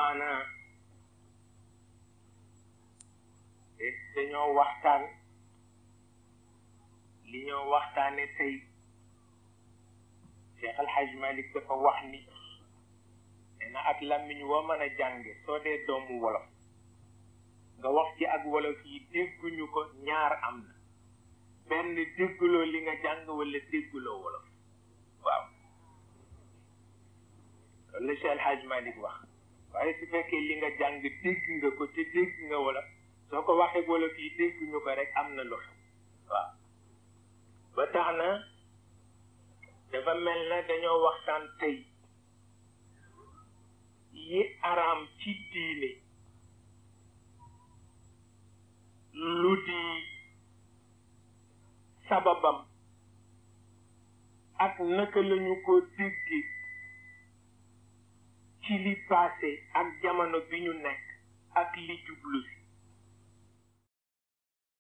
amaana dañoo waxtaan li ñoo waxtaane tey Cheikh Al Hadj Malick dafa wax ni nee na ak làmmiñ woo mën a jànge soo dee doomu wolof nga wax ci ak wolof yi dégguñu ko ñaar am na benn dégguloo li nga jàng wala dégguloo wolof waaw loolu la Cheikh El Hadj Malick wax waaye su fekkee li nga jàng dégg nga ko te dégg nga wolof soo ko waxee wolof yi dégguñu ko rek am na lu xew waaw ba tax na dafa mel na dañoo waxtaan tey yi araam ci diine lu di sababam ak naka lañu ko dégge ci li passé ak jamono bi ñu nekk ak li jublu si